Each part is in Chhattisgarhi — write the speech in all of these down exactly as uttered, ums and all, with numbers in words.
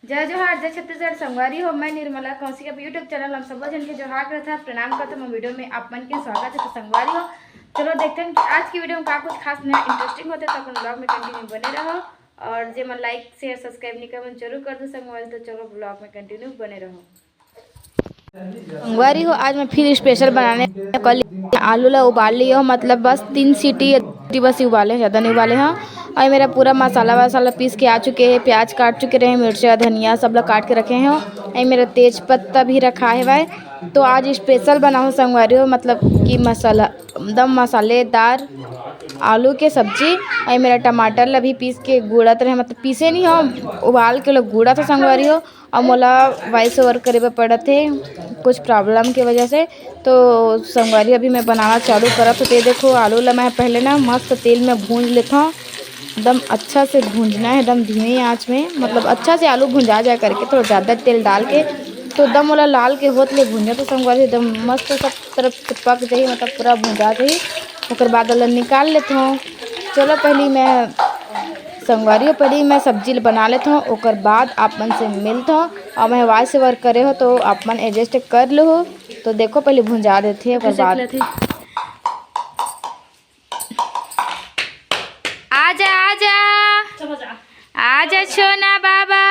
जय जोहार, जय छत्तीसगढ़। संगवारी हो, मैं निर्मला कौशिक, अब YouTube चैनल हम सबो झन के जोहार करत हन, प्रणाम करत हन। मोर वीडियो में आप मन के स्वागत है। तो संगवारी हो, चलो देखते हैं कि आज की वीडियो में का कुछ खास नया इंटरेस्टिंग होते, तो अपन ब्लॉग में कंटिन्यू बने रहो। और जे मन लाइक, शेयर, सब्सक्राइब नहीं कर, जरूर कर दो संगवारी। तो चलो ब्लॉग में कंटिन्यू बने रहो। संगवारी हो, आज मैं फिर स्पेशल बनाने, कल आलू ला उबाल लियो, मतलब बस तीन सीटी, सीटी बस ही उबाले, ज़्यादा नहीं उबाले। हाँ, और मेरा पूरा मसाला वसाला पीस के आ चुके हैं, प्याज काट चुके रहे, मिर्चा, धनिया सब ला काट के रखे हैं। ये मेरा तेज पत्ता भी रखा है भाई। तो आज स्पेशल बनाऊँ संगवारी हो, मतलब कि मसाला एकदम मसालेदार आलू के सब्जी। और मेरा टमाटर ला भी पीस के गुड़त रहे, मतलब पीसे नहीं हो, उबाल के लोग गुड़त हो संगवारी हो। अब मोला वॉइस ओवर करे बर पड़त हे कुछ प्रॉब्लम के वजह से। तो संगवारी, अभी मैं बनाना चालू करत हूँ। तो ये देखो, आलू ला मैं पहले ना मस्त तेल में भूंज लेता हूँ। एकदम अच्छा से भूंजना है, एकदम धीमी आंच में, मतलब अच्छा से आलू भुंजा जाए करके, थोड़ा ज़्यादा तेल डाल के। तो एकदम ओला लाल के होत ले भूंजा, तो संगवारी एकदम मस्त सब तरफ से पक जाही, मतलब पूरा भुंजा जाही। ओकर बाद ओला निकाल लेत हूँ। चलो पहली मैं संगवारी हो, पहली मैं सब्जी ल बना लेत हूँ, ओकर बाद आप मन से मिलत हूँ। और मैं वॉइस ओवर करे हो तो आप मन एडजस्ट कर लो। तो देखो पहले भुंजा देथे ओकर बाद। आजा, आजा। आजा छोना बाबा।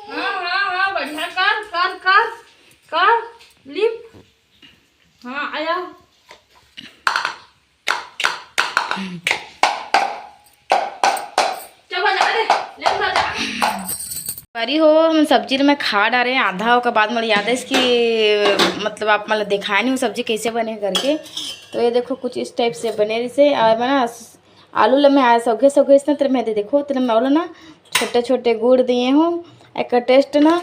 हाँ, हाँ, हाँ, बढ़िया, कर, कर, कर, कर, लिप। हाँ, आया। चल, बजा दे, ले, बजा। बारी हो, हम सब्जी ल मैं खा डारे आधा, ओकर बाद मोला याद आइस कि मतलब आप मन ल दिखाए नहीं हूँ सब्जी कैसे बने करके। तो ये देखो, कुछ इस टाइप से बने रहिसे। और मैं ना आलू ल मैं आज सौघे सौघे इसने तेरे मैं दे देखो, तेरे मैं बोला ना, छोटे छोटे गुड़ दिए हूँ। एक टेस्ट ना,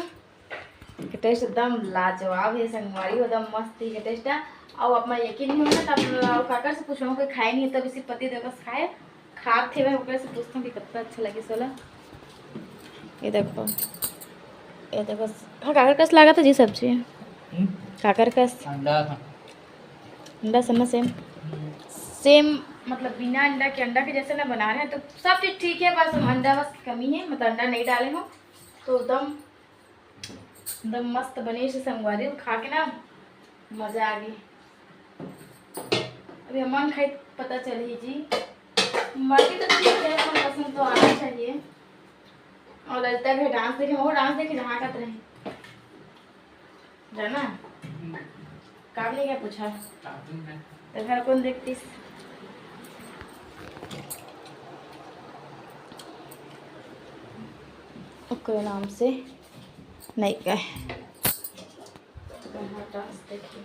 टेस्ट एकदम लाजवाब है संगवारी, एकदम मस्त ही टेस्ट है। और आप मन यकीन नहीं होना, तब आप काकर से पूछो, कोई खाए नहीं, तब इसी पति देव बस खाए, खात थे, मैं ओकरे से पूछता हूँ कि कितना अच्छा लगे सोला। ये देखो, ये देखो, हाँ, काकर कस लागत है जी सब्जी। हम्म? काकर कस? अंडा था। अंडा समझ सेम। हम्म। सेम, मतलब बिना अंडा के, अंडा के जैसे ना बना रहे हैं, तो सब चीज़ ठीक है, बस हम अंडा बस कमी है, मतलब अंडा नहीं डाले हो। तो एकदम, एकदम मस्त बने से संगवारी, खा के ना मजा आ गई। अभी अम्मा खाई पता चली जी। बाकी तो ठीक है, अपन पसंद तो आना चाहिए। और ललिता भी डांस देखे, वो डांस देखे जहाँ का रहे। जाना? काम नहीं क्या पूछा? तो घर कौन देखतीस? ओकरे नाम से नहीं गए। तो वहाँ डांस देखिए।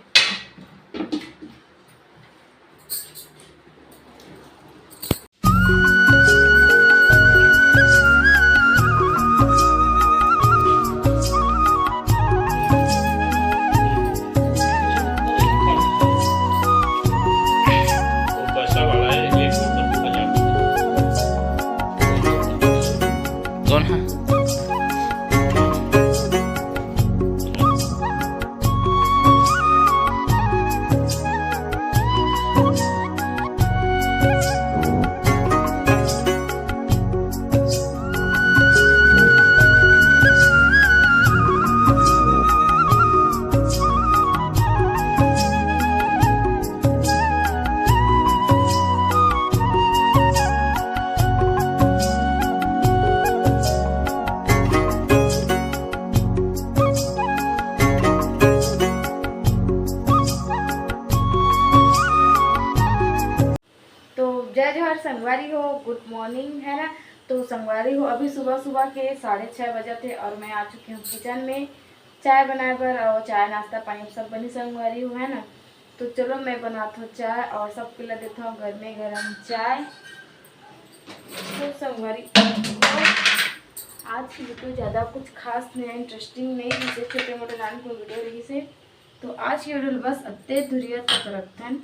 कौन है? तो जय जोहार संगवारी हो, गुड मॉर्निंग, है ना। तो संगवारी हो, अभी सुबह सुबह के साढ़े छः बजे थे और मैं आ चुकी हूँ किचन में चाय बनाए बर। और चाय नाश्ता पानी सब बनी संगवारी हो, है ना। तो चलो मैं बनात हूँ चाय और सबके ला देता हूँ गर्मे गरम चाय। तो संगवारी, आज की वीडियो ज़्यादा कुछ खास नहीं, इंटरेस्टिंग नहीं, जैसे छोटे मोटे नान को वीडियो रही से। तो आज की वीडियो बस अत्ते धुरिया तक रखथन।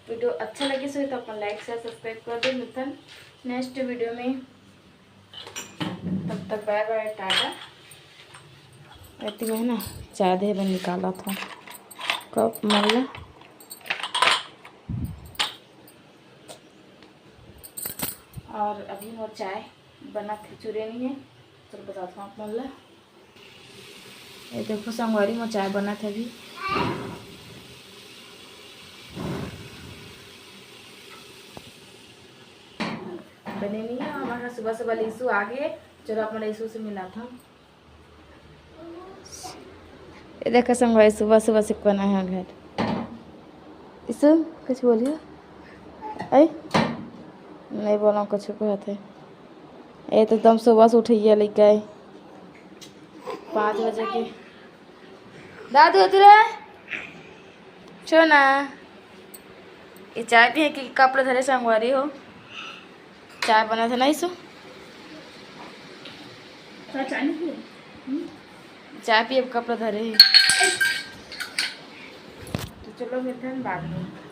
वीडियो अच्छा लगे सो तो अपन लाइक शेयर सब्सक्राइब कर दे। मिलथन नेक्स्ट वीडियो में, तब तक बाय बाय, टाटा। एती में ना चाय दे बन निकाला था कप मन ला। और अभी मोर चाय बनत हे, चुरे नहीं है। चलो बताता हूँ आप मन ला। ये देखो संगवारी, मोर चाय बनत हे अभी। बने नहीं है, हमारा सुबह सुबह ले ईशु आ गए। चलो आप मन ईशु से मिलाता हूँ। ये देखो संगवारी, सुबह सुबह से कोन आए हे घर। ईशु, कुछ बोलियो? ऐ? नहीं बोला, कुछ कहत हे। ये तो एकदम सुबह से उठैया लइका है, पाँच बजे के। दादू, उठ रे। छो ना। ये चाय पिए कि कपड़ा धरे संगवारी हो। चाय बनत हे ना ईशु? चाय, चाय नहीं पिए? हम्म? चाय पिए, कपड़ा धरे हे। तो चलो मिलते हैं बाद में।